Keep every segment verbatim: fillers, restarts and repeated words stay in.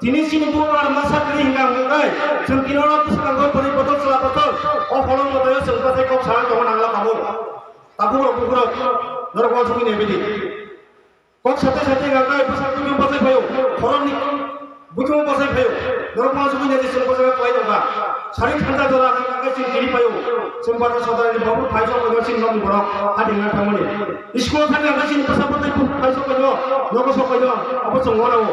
Tini chini buma masa kwrwi hwnka hwnkhe, chwng tini oro bwskango bwrwi bodol chwla bodol, o holong bodol chwng bwsai kok sana tongo nangla kabo. Tabuk rok bukurok, norok uansugwi naibidi. Kok sate sate hwnka khe bwsa buchung bwsai phaio, khoroknwi buchung bwsai phaio, norok uansugwi naidi chwng bwsai kwlai tongkha. Sari thanda jora hwnka khe chwng kiri phaio, chwng bwsa sodarni babu phai sok chwng nokni borok, hadingna thangmani. School thangkha khe chini bwsa bwtwi phai sok phaio, nogo sok phaio, abo chwng uanao.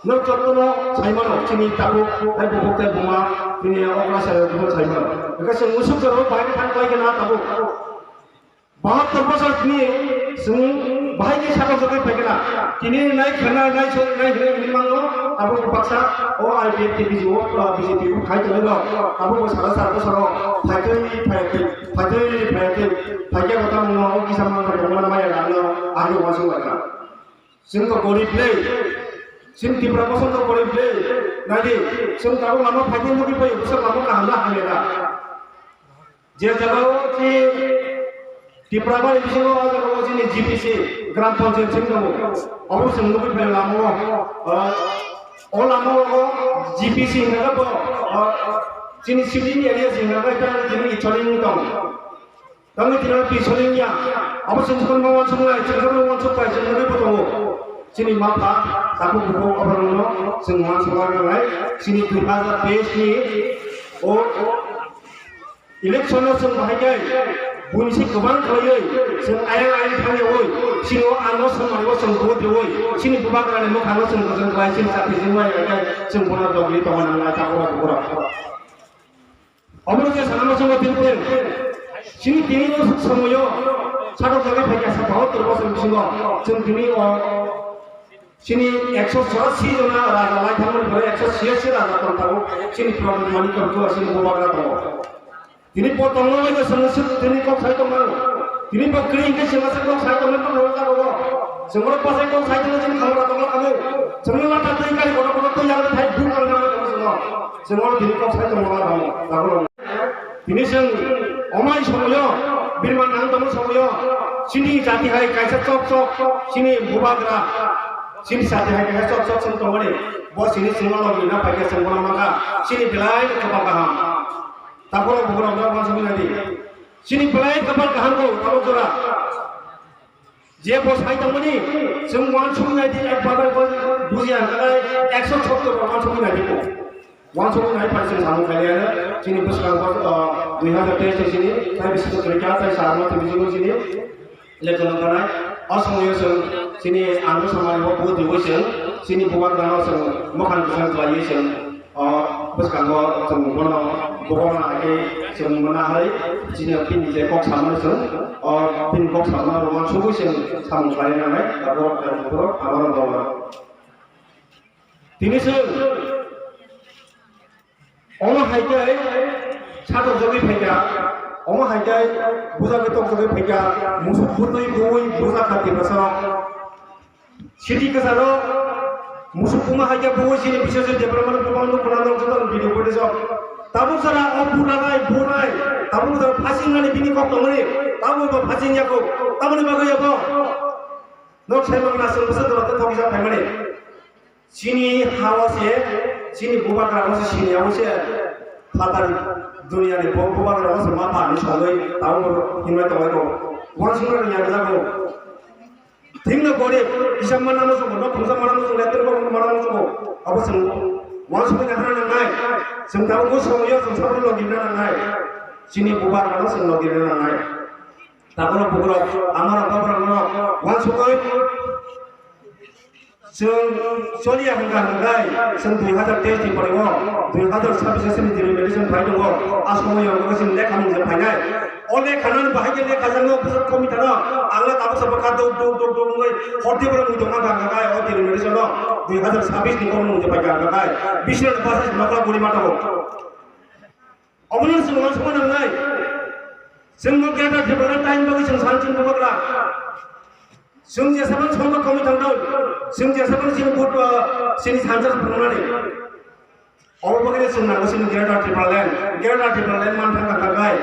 Norok jotono sai mano, chini tabuk, hai bukhuk tei buma, chini okra sai jotono sai mano. Hwnkhe chwng musuk jorao bahai thang khlai khe na tabuk. Bahattor bosor tini chwng bahai khe sakha jagwi phai khe na. Tini nai khana, nai sori, nai hwnwi hwnwi mano, tabuk baksa o I P F T B J P o, B J P o khai tongo. Tabuk bo sara sara bosoro phaitwi, phaitwi, phaitwi, phaitwi, phaikhe bo tamo o kisa mano, maya lano, ani uansuk lai kha. Chwng to gorib le, chini Tripura bosong to gorib le, naidi, chwng tabuk lama phaikhe nugwi phaio, bwswk lama kaham na hamya da. Je jagao chi Tripura bari bisingo o jagao chini G P C, Gram Panchayat chwng tongo. Obo chwng nugwi phaio lama o, o, o lama o G P C hinwi bo, o, chini sitting area chwng nugwi tang chini Icholing tong. Tangwi tini pisoling ya. Abo chwng jotono uansuknai, chwng jotono uansukpai, chwng nugwi bo tongo. Chini mapha, takhuk bukhuk, oborokno chwng uansukna nangnai. Chini dui hazar teis ni o election no chwng bahai khe buini se kwbang khlaiwi, chwng ayang ayang thangyawi, chini o ano samani o chwng vote riwi, chini bubagrani mwkhang no chwng kwchwng khlai, chini chati chwng uansuknai, chwng bono dogwi tongna nangnai, takhuk bukhuk rok. Omo je sana muchungo tini teng. Chini tini o somoyo, saka jaga phaikha sa bahattor bosor bisingo. Chwng tini o, chini ekso chorasi jona raja lai thangmani pore ekso chiyasi raja tong tongo. Chini problem mani tong tongo, chini bubagra tongo. Tini bo tongo, omo je sana suk tini kok sai tongmano. Tini bo kri hingke sima se kok sai tongmano, kok sai tongmano. Sengoro pasai kok sai tongmano, chini khamra tongmano kamo. Sengoro lata tei kari kono kono tei yagra thai buk ang tongmano kamo sengoro. Sengoro tini kok sai tongmano kamo. Tabuk tini seng omai somoyo, birman nang tongmo somoyo, chini jati hai kaisa chok chok, chini bubagra, chini jati hai kaisa chok chok seng tongmani, bo chini sengolo rina paikha sengbono mangkha, chini belai kwbang kaham. Takhorok bukhorok no uansugwi naidi. Chini belai kwbang kaham kho tabuk jora. Je bo sai tongmani, chwng uansugwi naidi, ek bagar bo bujiya hwnkhe ekso sottor bo uansugwi naidi bo. Uansugwi nai phai chwng samung khailaiya, chini bwskango, ah, dui hazar teis ni chini, tai bisingo chwng kha, tai sa ma twi bisingo chini, election wngkha nai. O somoyo chwng chini ang samani bo vote riwi chwng chini bubagrano chwng mwkhang bwsang khlaiwi chwng O bwskango chwng bono bohorna hai khe chwng mona hai chini bini je kok samano chwng o bini kok samano rwma sugwi chwng samung khlai nangnai borok borok aborok borok. Tini chwng omo hai khe satok jagwi phaikha, omo hai khe buja khe tok jagwi phaikha, musuk butwi buwi buja kha Tiprasarok. City kwcharo musuk buma hai khe bo chini bisingtwi development kwbangma nukho na nukjagwi tongo video footage o. Tabuk jora o buranai, buranai, tabuk jora phasing nani bini kok tongmani, tabuk bo phasing ya kho, tamoni bagwi abo nok sai mangna chwng bwswk jora tei thokjak phaimani. Chini ha o se, chini bubagra o se, chini ha o se, phatar duniya ni bo bubagra o se ma pha ni songwi tabuk hinmai tongwi kho. Uansukmani ya jago. Thingno gorib, kisa mana muchungo, nok khungsa mana muchungo, letter bo mana muchungo. Abo chwng uansukna hana nangnai. Chwng tabuk bo somoyo chwng saboni logi na nangnai. Chini bubagrano chwng logi na nangnai. Takhorok bukhorok, amorok baborokno uansukwi chwng choliya hwnkha hwnkhe chwng dui hazar teis ni pore o dui hazar sabbish o chini delimitation phai tongo. A somoyo wngkha chini lekha mung je phainai. O lekha nani bahai khe lekha jangno bwswk komitano ang le tabuk sabakha duk duk duk duk wngwi hor tei borok muitok ma thang kha o delimitation no dui hazar sabbish ni borok mung je paikha ang kha bising basa se nokla guri ma tongo. Omono chwng uansukma nangnai. Chwng no Greater Tipraland time bagwi chwng san chwng bubagra. Chwng jesabang songkha komwi thangdoi. Chwng jesabang chini but, ah, chini sanjak phunuknani. Obo bagwi chwng nango chini Greater Tipraland. Greater Tipraland man thangkha kha khai.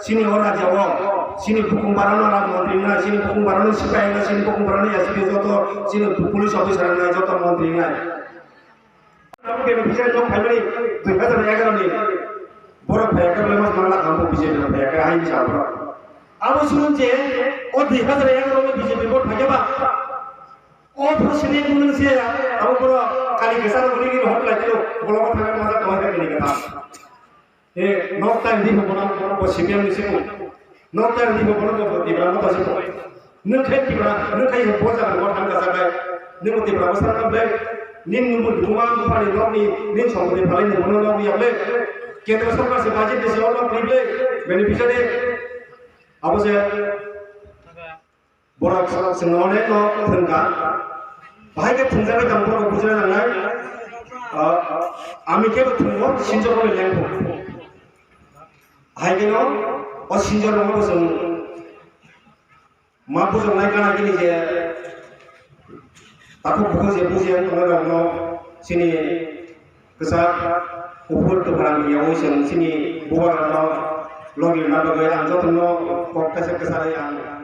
Chini o rajya o. Chini bukung barano rak montri wngnai. Chini bukung barano sipai wngnai. Chini bukung barano S P joto. Chini police officer wngnai joto montri wngnai. Abo beneficiary nok phaimani dui hazar egaroh ni borok phaiya khe belai mas manglak ang bo B J P rok phaiya khe hai sa borok. Abo swnam je o dui hazar egaroh ni B J P vote phaikhe ba o president mung se abo borok kali kesa rok ni hotel ai tiro bolong thangna majak kawai khe bini kata. E nok tai di bono bo C P M ni se. Nok tai di bono bo Tipra Motha se. Nwng khe Tipra, nwng khe bo jaga bo thang kasa khe. Nwng bo Tipra bo sara khe. Nin nwng bo duma bo pani nok ni, nin song ni phalai nwng bono nok ni yakle. Kendra sarkar se budget ni se nok ni ble. Beneficiary. Abo se. Borok chwngno onek no thwngkha. Bahai khe thwngjagwi tong borok bujina nangnai. Ah, ami khe bo thwngo sinjorno lengkho. Hai khe no o sinjorno bo chwng ma bujoknai gana gini je takhuk bukhuk je bujiya tongnai rokno chini kwchak kuphur kwphrang yaui chwng chini bubagrano logi rwna bagwi ang jotono kok kaisa kwcharwi ang